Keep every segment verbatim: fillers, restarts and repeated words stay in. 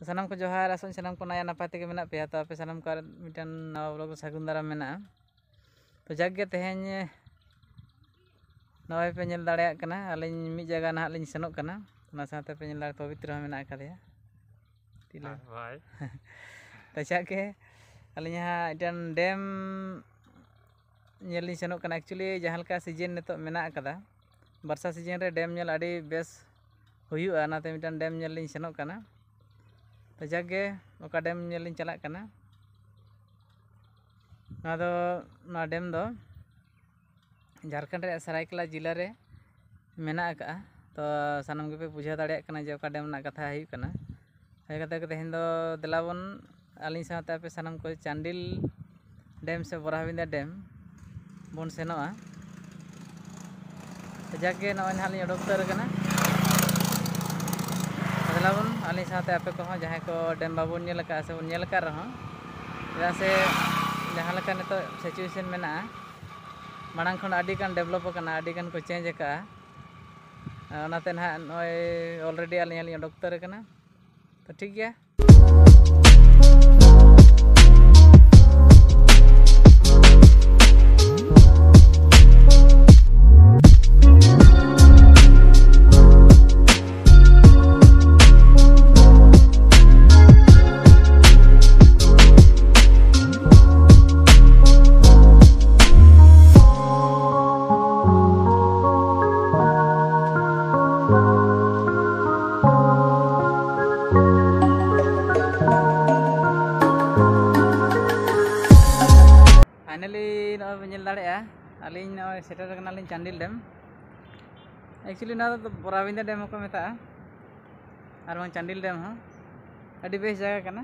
ᱥᱟᱱᱟᱢ ᱠᱚ ᱡᱚᱦᱟᱨ, ᱟᱥᱚᱜ ᱥᱟᱱᱟᱢ ᱠᱚ ᱱᱟᱭᱟ ᱱᱟᱯᱟᱭ ᱛᱮᱜᱮ ᱢᱮᱱᱟᱜ ᱯᱮᱭᱟ᱾ ᱛᱚ ᱟᱯᱮ ᱥᱟᱱᱟᱢ ᱠᱚ ᱟᱨ ᱢᱤᱫᱴᱮᱱ ᱱᱟᱣᱟ ᱵᱞᱚᱜ ᱨᱮ ᱥᱟᱹᱜᱩᱱ ᱫᱟᱨᱟᱢ ᱢᱮᱱᱟᱜᱼᱟ᱾ ᱛᱚ ᱡᱟᱠ ᱜᱮ ᱛᱮᱦᱮᱧ ᱱᱚᱜᱼᱚᱭ ᱯᱮ ᱧᱮᱞ ᱫᱟᱲᱮᱭᱟᱜ ᱠᱟᱱᱟ, ᱟᱹᱞᱤᱧ ᱢᱤᱫ ᱡᱟᱭᱜᱟ ᱱᱟᱦᱟᱜ ᱞᱤᱧ ᱥᱮᱱᱚᱜ ᱠᱟᱱᱟ, ᱚᱱᱟ ᱥᱟᱶᱛᱮ ᱯᱮ ᱧᱮᱞ ᱫᱟᱲᱮᱭᱟᱜ ᱯᱚᱵᱤᱛᱨᱚ ᱦᱚᱸ ᱢᱮᱱᱟᱜ ᱟᱠᱟᱫᱮᱭᱟ᱾ ᱛᱤᱞᱟᱹ᱾ ᱦᱳᱭ᱾ ᱛᱚ ᱡᱟᱠ ᱜᱮ ᱟᱹᱞᱤᱧ ᱦᱟᱸᱜ ᱢᱤᱫᱴᱮᱱ ᱰᱮᱢ ᱧᱮᱞ ᱞᱤᱧ ᱥᱮᱱᱚᱜ ᱠᱟᱱᱟ᱾ ᱮᱠᱪᱩᱭᱮᱞᱤ ᱡᱟᱦᱟᱸ ᱞᱮᱠᱟ ᱥᱤᱡᱮᱱ ᱱᱤᱛᱚᱜ ᱢᱮᱱᱟᱜ ᱟᱠᱟᱫᱟ, ᱵᱚᱨᱥᱟ ᱥᱤᱡᱮᱱ ᱨᱮ ᱰᱮᱢ ᱧᱮᱞ ᱟᱹᱰᱤ ᱵᱮᱥ ᱦᱩᱭᱩᱜᱼᱟ, ᱚᱱᱟᱛᱮ ᱢᱤᱫᱴᱟᱝ ᱰᱮᱢ ᱧᱮᱞ ᱞᱤᱧ ᱥᱮᱱᱚᱜ ᱠᱟᱱᱟ᱾ ᱛᱚ ᱡᱟᱠ ᱜᱮ ᱚᱠᱟ ᱰᱮᱢ ᱧᱮᱞ ᱞᱤᱧ ᱪᱟᱞᱟᱜ ᱠᱟᱱᱟ, ᱱᱚᱣᱟ ᱫᱚ, ᱱᱚᱣᱟ ᱰᱮᱢ ᱫᱚ ᱡᱷᱟᱲᱠᱷᱚᱸᱰ ᱨᱮᱭᱟᱜ ᱥᱟᱨᱟᱭᱠᱮᱞᱟ ᱡᱮᱞᱟ ᱨᱮ ᱢᱮᱱᱟᱜ ᱟᱠᱟᱫᱼᱟ᱾ ᱛᱚ ᱥᱟᱱᱟᱢ ᱜᱮᱯᱮ ᱵᱩᱡᱷᱟᱹᱣ ᱫᱟᱲᱮᱭᱟᱜ ᱠᱟᱱᱟ ᱡᱮ ᱚᱠᱟ ᱰᱮᱢ ᱨᱮᱱᱟᱜ ᱠᱟᱛᱷᱟ ᱦᱩᱭᱩᱜ ᱠᱟᱱᱟ᱾ ᱦᱳᱭ ᱠᱟᱛᱮ ᱜᱮ ᱛᱮᱦᱮᱧ ᱫᱚ ᱫᱮᱞᱟ ᱵᱚᱱ ᱟᱹᱞᱤᱧ ᱥᱟᱶᱛᱮ ᱟᱯᱮ ᱥᱟᱱᱟᱢ ᱠᱚ ᱪᱟᱱᱰᱤᱞ ᱰᱮᱢ ᱥᱮ ᱵᱚᱨᱟᱵᱤᱸᱫᱟ ᱰᱮᱢ ᱵᱚᱱ ᱥᱮᱱᱚᱜᱼᱟ᱾ ᱛᱚ ᱡᱟᱠ ᱜᱮ ᱱᱚᱜᱼᱚᱭ ᱱᱟᱦᱟᱜ ᱞᱤᱧ ᱚᱰᱚᱠ ᱩᱛᱟᱹᱨ ᱟᱠᱟᱱᱟ᱾ ᱫᱮᱞᱟ ᱵᱚᱱ ᱟᱹᱞᱤᱧ ᱥᱟᱶᱛᱮ ᱟᱯᱮ ᱠᱚᱦᱚᱸ ᱡᱟᱦᱟᱸᱭ ᱠᱚ ᱰᱮᱢ ᱵᱟᱵᱚᱱ ᱧᱮᱞ ᱟᱠᱟᱫᱼᱟ ᱥᱮ ᱵᱚᱱ ᱧᱮᱞ ᱟᱠᱟᱫ ᱨᱮᱦᱚᱸ, ᱪᱮᱫᱟᱜ ᱥᱮ ᱡᱟᱦᱟᱸ ᱞᱮᱠᱟ ᱱᱤᱛᱚᱜ ᱥᱤᱪᱩᱭᱮᱥᱚᱱ ᱢᱮᱱᱟᱜᱼᱟ, ᱢᱟᱲᱟᱝ ᱠᱷᱚᱱ ᱟᱹᱰᱤ ᱜᱟᱱ ᱰᱮᱵᱷᱞᱚᱯ ᱟᱠᱟᱱᱟ, ᱟᱹᱰᱤ ᱜᱟᱱ ᱠᱚ ᱪᱮᱧᱡᱽ ᱟᱠᱟᱫᱼᱟ᱾ ᱚᱱᱟᱛᱮ ᱱᱟᱦᱟᱜ ᱱᱚᱜᱼᱚᱭ ᱚᱞᱨᱮᱰᱤ ᱟᱹᱞᱤᱧ ᱦᱚᱸᱞᱤᱧ ᱚᱰᱚᱠ ᱩᱛᱟᱹᱨ ᱟᱠᱟᱱᱟ᱾ ᱛᱚ ᱴᱷᱤᱠ ᱜᱮᱭᱟ᱾ ᱯᱷᱟᱭᱱᱟᱞᱤ ᱱᱚᱜᱼᱚᱭ ᱵᱚᱱ ᱧᱮᱞ ᱫᱟᱲᱮᱭᱟᱜᱼᱟ, ᱟᱹᱞᱤᱧ ᱱᱚᱜᱼᱚᱭ ᱥᱮᱴᱮᱨ ᱟᱠᱟᱱᱟᱞᱤᱧ ᱪᱟᱱᱰᱤᱞ ᱰᱮᱢ᱾ ᱮᱠᱪᱩᱭᱮᱞᱤ ᱱᱚᱣᱟ ᱫᱚ ᱵᱚᱨᱟᱵᱤᱸᱫᱟ ᱰᱮᱢ ᱦᱚᱸᱠᱚ ᱢᱮᱛᱟᱜᱼᱟ, ᱟᱨ ᱵᱟᱝ ᱪᱟᱱᱰᱤᱞ ᱰᱮᱢ ᱦᱚᱸ᱾ ᱟᱹᱰᱤ ᱵᱮᱥ ᱡᱟᱭᱜᱟ ᱠᱟᱱᱟ᱾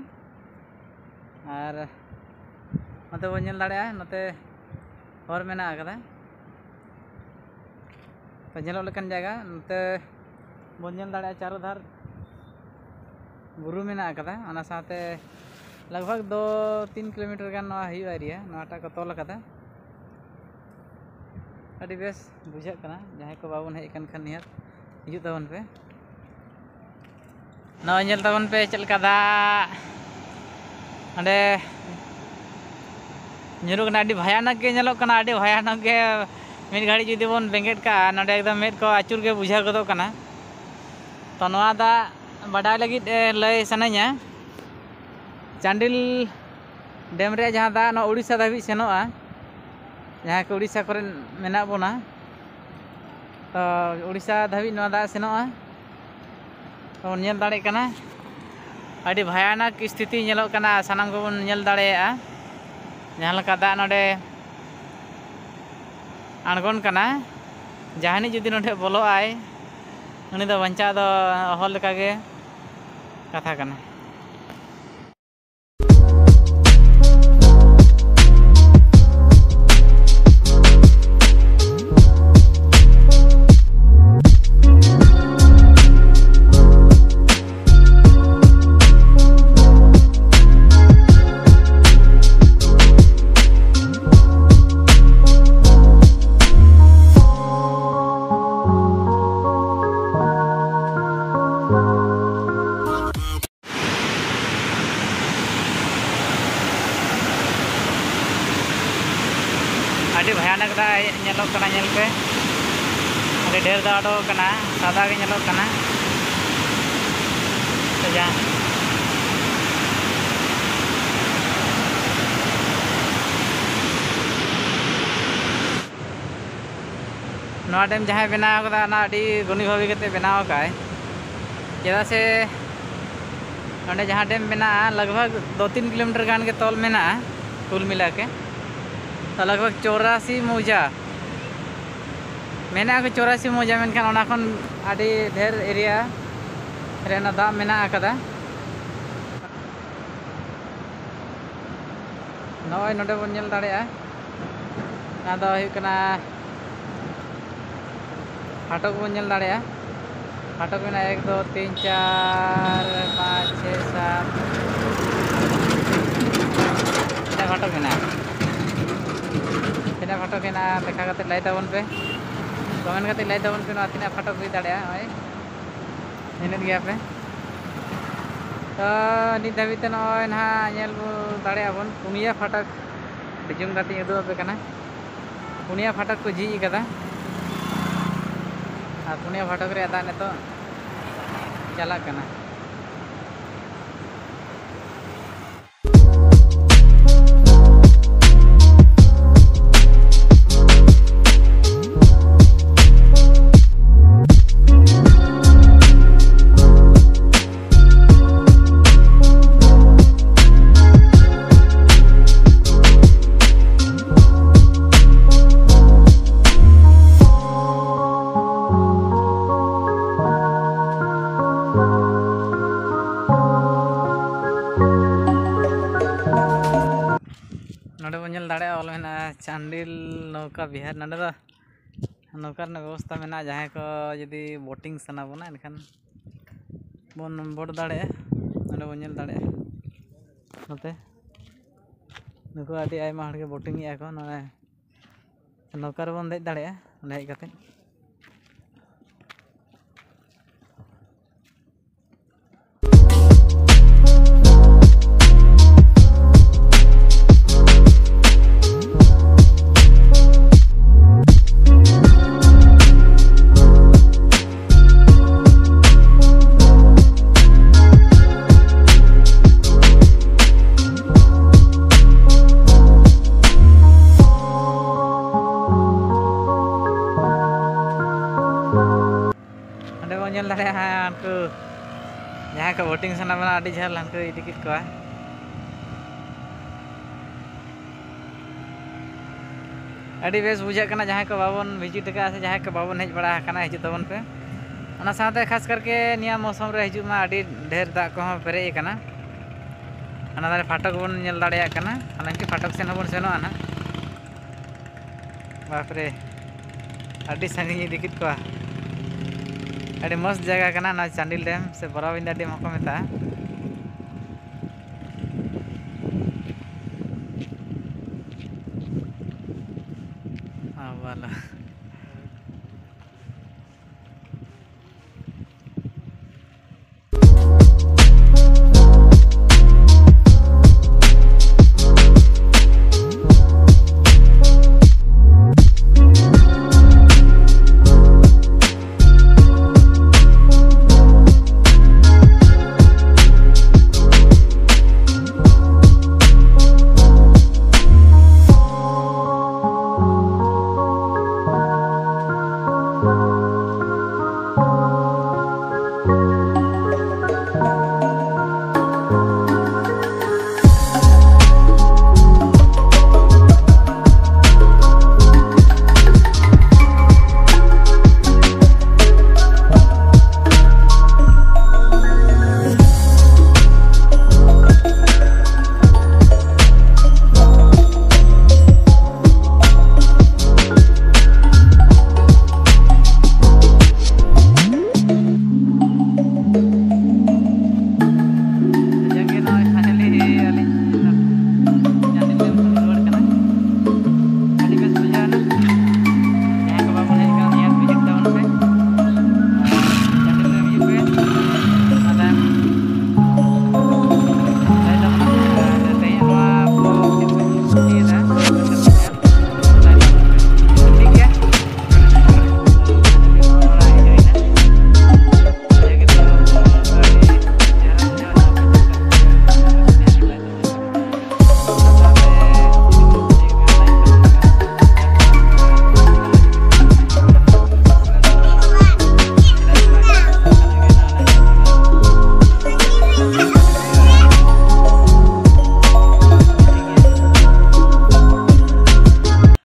ᱟᱨ ᱱᱚᱛᱮ ᱵᱚᱱ ᱧᱮᱞ ᱫᱟᱲᱮᱭᱟᱜᱼᱟ, ᱱᱚᱛᱮ ᱦᱚᱨ ᱢᱮᱱᱟᱜ ᱟᱠᱟᱫᱟ᱾ ᱛᱚ ᱧᱮᱞᱚᱜ ᱞᱮᱠᱟᱱ ᱡᱟᱭᱜᱟ, ᱱᱚᱛᱮ ᱵᱚᱱ ᱧᱮᱞ ᱫᱟᱲᱮᱭᱟᱜᱼᱟ ᱪᱟᱨᱚ ᱫᱷᱟᱨ ᱵᱩᱨᱩ ᱢᱮᱱᱟᱜ ᱟᱠᱟᱫᱟ᱾ ᱚᱱᱟ ᱥᱟᱶᱛᱮ ᱞᱟᱜᱽ ᱵᱷᱟᱜᱽ ᱫᱩ ᱛᱤᱱ ᱠᱤᱞᱳᱢᱤᱴᱟᱨ ᱜᱟᱱ ᱱᱚᱣᱟ ᱦᱩᱭᱩᱜᱼᱟ ᱮᱨᱤᱭᱟ, ᱱᱚᱣᱟᱴᱟᱜ ᱠᱚ ᱛᱚᱞ ᱟᱠᱟᱫᱟ᱾ ᱟᱹᱰᱤ ᱵᱮᱥ ᱵᱩᱡᱷᱟᱹᱜ ᱠᱟᱱᱟ, ᱡᱟᱦᱟᱸᱭ ᱠᱚ ᱵᱟᱵᱚᱱ ᱦᱮᱡ ᱟᱠᱟᱱ ᱠᱷᱟᱱ ᱱᱤᱦᱟᱹᱛ ᱦᱤᱡᱩᱜ ᱛᱟᱵᱚᱱ ᱯᱮ᱾ ᱱᱚᱜᱼᱚᱭ ᱧᱮᱞ ᱛᱟᱵᱚᱱ ᱯᱮ ᱪᱮᱫ ᱞᱮᱠᱟ ᱫᱟᱜ ᱚᱸᱰᱮ ᱧᱩᱨᱩᱜ ᱠᱟᱱᱟ᱾ ᱟᱹᱰᱤ ᱵᱷᱚᱭᱟᱱᱚᱠ ᱜᱮ ᱧᱮᱞᱚᱜ ᱠᱟᱱᱟ, ᱟᱹᱰᱤ ᱵᱷᱚᱭᱟᱱᱚᱠ ᱜᱮ᱾ ᱢᱤᱫ ᱜᱷᱟᱹᱲᱤᱡ ᱡᱩᱫᱤ ᱵᱚᱱ ᱵᱮᱸᱜᱮᱫ ᱠᱟᱜᱼᱟ, ᱱᱚᱸᱰᱮ ᱮᱠᱫᱚᱢ ᱢᱮᱫ ᱠᱚ ᱟᱹᱪᱩᱨ ᱜᱮ ᱵᱩᱡᱷᱟᱹᱣ ᱜᱚᱫᱚᱜ ᱠᱟᱱᱟ᱾ ᱛᱚ, ᱱᱚᱣᱟ ᱫᱟᱜ ᱵᱟᱰᱟᱭ ᱞᱟᱹᱜᱤᱫ, ᱮ, ᱞᱟᱹᱭ ᱥᱟᱱᱟᱧᱟ, ᱪᱟᱱᱰᱤᱞ ᱰᱮᱢ ᱨᱮᱭᱟᱜ ᱡᱟᱦᱟᱸ ᱫᱟᱜ ᱱᱚᱣᱟ ᱩᱲᱤᱥᱥᱟ ᱫᱷᱟᱹᱵᱤᱡ ᱥᱮᱱᱚᱜᱼᱟ, ᱡᱟᱦᱟᱸᱭ ᱠᱚ ᱩᱲᱤᱥᱥᱟ ᱠᱚᱨᱮ ᱢᱮᱱᱟᱜ ᱵᱚᱱᱟ, ᱛᱚ, ᱩᱲᱤᱥᱥᱟ ᱫᱷᱟᱹᱵᱤᱡ ᱱᱚᱣᱟ ᱫᱟᱜ ᱥᱮᱱᱚᱜᱼᱟ᱾ ᱛᱚ, ᱵᱚᱱ ᱧᱮᱞ ᱫᱟᱲᱮᱭᱟᱜ ᱠᱟᱱᱟ, ᱟᱹᱰᱤ ᱵᱷᱚᱭᱟᱱᱚᱠ ᱥᱛᱷᱤᱛᱤ ᱧᱮᱞᱚᱜ ᱠᱟᱱᱟ, ᱥᱟᱱᱟᱢ ᱠᱚᱵᱚᱱ ᱧᱮᱞ ᱫᱟᱲᱮᱭᱟᱜᱼᱟ ᱡᱟᱦᱟᱸ ᱞᱮᱠᱟ ᱫᱟᱜ ᱱᱚᱰᱮ ᱟᱬᱜᱚᱱ ᱠᱟᱱᱟ᱾ ᱡᱟᱦᱟᱱᱤᱡ ᱡᱩᱫᱤ ᱱᱚᱰᱮ ᱵᱚᱞᱚᱜᱼᱟᱭ, ᱩᱱᱤ ᱫᱚ ᱵᱟᱧᱪᱟᱣ ᱫᱚ ᱚᱦᱚ ᱞᱮᱠᱟᱜᱮ ᱠᱟᱛᱷᱟ ᱠᱟᱱᱟ᱾ ᱟᱹᱰᱤ ᱵᱷᱚᱭᱟᱱᱚᱠ ᱫᱟᱜ ᱧᱮᱞᱚᱜ ᱠᱟᱱᱟ, ᱧᱮᱞ ᱯᱮ᱾ ᱟᱹᱰᱤ ᱰᱷᱮᱨ ᱫᱟᱜ ᱩᱰᱩᱠ ᱠᱟᱱᱟ, ᱥᱟᱫᱟ ᱜᱮ ᱧᱮᱞᱚᱜ ᱠᱟᱱᱟ᱾ ᱥᱮ ᱡᱟ-, ᱱᱚᱣᱟ ᱰᱮᱢ ᱡᱟᱦᱟᱸᱭ ᱵᱮᱱᱟᱣ ᱠᱟᱫᱟ, ᱚᱱᱟ ᱟᱹᱰᱤ ᱜᱩᱱᱤ ᱵᱷᱟᱵᱤ ᱠᱟᱛᱮ ᱵᱮᱱᱟᱣ ᱟᱠᱟᱫᱟᱭ, ᱪᱮᱫᱟᱜ ᱥᱮ ᱚᱸᱰᱮ ᱡᱟᱦᱟᱸ ᱰᱮᱢ ᱢᱮᱱᱟᱜᱼᱟ, ᱞᱟᱜᱽ ᱵᱷᱟᱜᱽ ᱫᱩ ᱛᱤᱱ ᱠᱤᱞᱳᱢᱤᱴᱟᱨ ᱜᱟᱱ ᱜᱮ ᱛᱚᱞ ᱢᱮᱱᱟᱜᱼᱟ ᱠᱩᱞ ᱢᱤᱞᱟ ᱠᱮ᱾ ᱛᱚ, ᱞᱟᱜᱽ ᱵᱷᱟᱜᱽ ᱪᱚᱣᱨᱟᱥᱤ ᱢᱳᱡᱟ ᱢᱮᱱᱟᱜᱼᱟ, ᱪᱚᱣᱨᱟᱥᱤ ᱢᱳᱡᱟ, ᱢᱮᱱᱠᱷᱟᱱ ᱚᱱᱟ ᱠᱷᱚᱱ ᱟᱹᱰᱤ ᱰᱷᱮᱨ ᱮᱨᱤᱭᱟ ᱨᱮ ᱚᱱᱟ ᱫᱟᱜ ᱢᱮᱱᱟᱜ ᱟᱠᱟᱫᱟ᱾ ᱱᱚᱜᱼᱚᱭ ᱱᱚᱰᱮ ᱵᱚᱱ ᱧᱮᱞ ᱫᱟᱲᱮᱭᱟᱜᱼᱟ, ᱚᱱᱟ ᱫᱚ ᱦᱩᱭᱩᱜ ᱠᱟᱱᱟ ᱯᱷᱟᱴᱚᱠ ᱵᱚᱱ ᱧᱮᱞ ᱫᱟᱲᱮᱭᱟᱜᱼᱟ᱾ ᱯᱷᱟᱴᱚᱠ ᱢᱮᱱᱟᱜᱼᱟ ᱮᱠ, ᱫᱩ, ᱛᱤᱱ, ᱪᱟᱨ, ᱯᱟᱸᱪ, ᱪᱷᱚᱭ, ᱥᱟᱛ, ᱛᱤᱱᱟᱹᱜ ᱯᱷᱟᱴᱚᱠ ᱢᱮᱱᱟᱜᱼᱟ? ᱛᱤᱱᱟᱹᱜ ᱯᱷᱟᱴᱚᱠ ᱦᱮᱱᱟᱜᱼᱟ ᱞᱮᱠᱷᱟ ᱠᱟᱛᱮ ᱞᱟᱹᱭ ᱛᱟᱵᱚᱱ ᱯᱮ, ᱠᱚᱢᱮᱱᱴ ᱠᱟᱛᱮ ᱞᱟᱹᱭ ᱛᱟᱵᱚᱱ ᱯᱮ ᱱᱚᱣᱟ ᱛᱤᱱᱟᱹᱜ ᱯᱷᱟᱴᱚᱠ ᱦᱩᱭ ᱫᱟᱲᱮᱭᱟᱜᱼᱟ᱾ ᱱᱚᱜᱼᱚᱭ ᱧᱮᱞᱮᱫ ᱜᱮᱭᱟ ᱯᱮ᱾ ᱛᱚ, ᱱᱤᱛ ᱫᱷᱟᱹᱵᱤᱡ ᱛᱮ ᱱᱚᱜᱼᱚᱭ ᱱᱟᱦᱟᱜ ᱧᱮᱞ ᱵᱚ ᱫᱟᱲᱮᱭᱟᱜᱼᱟ ᱵᱚᱱ, ᱯᱩᱱᱭᱟᱹ ᱯᱷᱟᱴᱚᱠ ᱰᱤᱡᱩᱢ ᱠᱟᱛᱮᱧ ᱩᱫᱩᱜ ᱟᱯᱮ ᱠᱟᱱᱟ᱾ ᱯᱩᱱᱭᱟᱹ ᱯᱷᱟᱴᱚᱠ ᱠᱚ ᱡᱷᱤᱡ ᱟᱠᱟᱫᱟ, ᱟᱨ ᱯᱩᱱᱭᱟᱹ ᱯᱷᱟᱴᱚᱠ ᱨᱮᱭᱟᱜ ᱫᱟᱜ ᱱᱤᱛᱚᱜ ᱪᱟᱞᱟᱜ ᱠᱟᱱᱟ᱾ ᱱᱚᱰᱮ ᱵᱚᱱ ᱧᱮᱞ ᱫᱟᱲᱮᱭᱟᱜᱼᱟ, ᱚᱞ ᱢᱮᱱᱟᱜᱼᱟ ᱪᱟᱱᱰᱤᱞ ᱱᱚᱣᱠᱟ ᱵᱤᱦᱟᱨ᱾ ᱱᱚᱰᱮ ᱫᱚ ᱱᱚᱝᱠᱟ ᱨᱮᱱᱟᱜ ᱵᱮᱵᱚᱥᱛᱷᱟ ᱢᱮᱱᱟᱜᱼᱟ, ᱡᱟᱦᱟᱸᱭ ᱠᱚ ᱡᱩᱫᱤ ᱵᱳᱴᱤᱝ ᱥᱟᱱᱟ ᱵᱚᱱᱟ, ᱮᱱᱠᱷᱟᱱ ᱵᱚᱱ ᱵᱳᱴ ᱫᱟᱲᱮᱭᱟᱜᱼᱟ᱾ ᱱᱚᱰᱮ ᱵᱚᱱ ᱧᱮᱞ ᱫᱟᱲᱮᱭᱟᱜᱼᱟ, ᱱᱚᱛᱮ ᱱᱩᱠᱩ ᱟᱹᱰᱤ ᱟᱭᱢᱟ ᱦᱚᱲ ᱜᱮ ᱵᱳᱴᱤᱝ ᱮᱫᱼᱟ ᱠᱚ᱾ ᱱᱚᱰᱮ ᱱᱚᱝᱠᱟ ᱨᱮᱵᱚᱱ ᱫᱮᱡ ᱫᱟᱲᱮᱭᱟᱜᱼᱟ, ᱚᱸᱰᱮ ᱦᱮᱡ ᱠᱟᱛᱮ᱾ ᱚᱸᱰᱮ ᱵᱚᱱ ᱧᱮᱞ ᱫᱟᱲᱮᱭᱟᱜᱼᱟ ᱦᱟᱸᱜ, ᱩᱱᱠᱩ ᱡᱟᱦᱟᱸᱭ ᱠᱚ ᱵᱳᱴᱤᱝ ᱥᱟᱱᱟ ᱵᱚᱱᱟ, ᱟᱹᱰᱤ ᱡᱷᱟᱹᱞ ᱦᱟᱱᱠᱩ ᱤᱫᱤ ᱠᱮᱫ ᱠᱚᱣᱟ᱾ ᱟᱹᱰᱤ ᱵᱮᱥ ᱵᱩᱡᱷᱟᱹᱜ ᱠᱟᱱᱟ, ᱡᱟᱦᱟᱸᱭ ᱠᱚ ᱵᱟᱵᱚᱱ ᱵᱷᱤᱡᱤᱴ ᱟᱠᱟᱫᱼᱟ ᱥᱮ ᱡᱟᱦᱟᱸᱭ ᱠᱚ ᱵᱟᱵᱚᱱ ᱦᱮᱡ ᱵᱟᱲᱟ ᱟᱠᱟᱱᱟ, ᱦᱤᱡᱩᱜ ᱛᱟᱵᱚᱱ ᱯᱮ᱾ ᱚᱱᱟ ᱥᱟᱶᱛᱮ ᱠᱷᱟᱥ ᱠᱟᱨᱠᱮ ᱱᱤᱭᱟᱹ ᱢᱳᱥᱚᱢ ᱨᱮ ᱦᱤᱡᱩᱜ ᱢᱟ, ᱟᱹᱰᱤ ᱰᱷᱮᱨ ᱫᱟᱜ ᱠᱚᱦᱚᱸ ᱯᱮᱨᱮᱡ ᱟᱠᱟᱱᱟ᱾ ᱦᱟᱱᱟ ᱫᱷᱟᱨᱮ ᱯᱷᱟᱴᱚᱠ ᱵᱚᱱ ᱧᱮᱞ ᱫᱟᱲᱮᱭᱟᱜ ᱠᱟᱱᱟ, ᱦᱟᱞᱟᱝᱠᱤ ᱯᱷᱟᱴᱚᱠ ᱥᱮᱱ ᱦᱚᱸᱵᱚᱱ ᱥᱮᱱᱚᱜᱼᱟ ᱱᱟᱦᱟᱜ᱾ ᱵᱟᱯᱨᱮ, ᱟᱹᱰᱤ ᱥᱟᱺᱜᱤᱧ ᱤᱫᱤ ᱠᱮᱫ ᱠᱚᱣᱟ᱾ ᱟᱹᱰᱤ ᱢᱚᱡᱽ ᱡᱟᱭᱜᱟ ᱠᱟᱱᱟ ᱱᱚᱣᱟ ᱪᱟᱱᱰᱤᱞ ᱰᱮᱢ, ᱥᱮ ᱵᱚᱨᱟᱵᱤᱱᱫᱟ ᱰᱮᱢ ᱦᱚᱸᱠᱚ ᱢᱮᱛᱟᱜᱼᱟ᱾ ᱟᱵᱟᱞᱟ᱾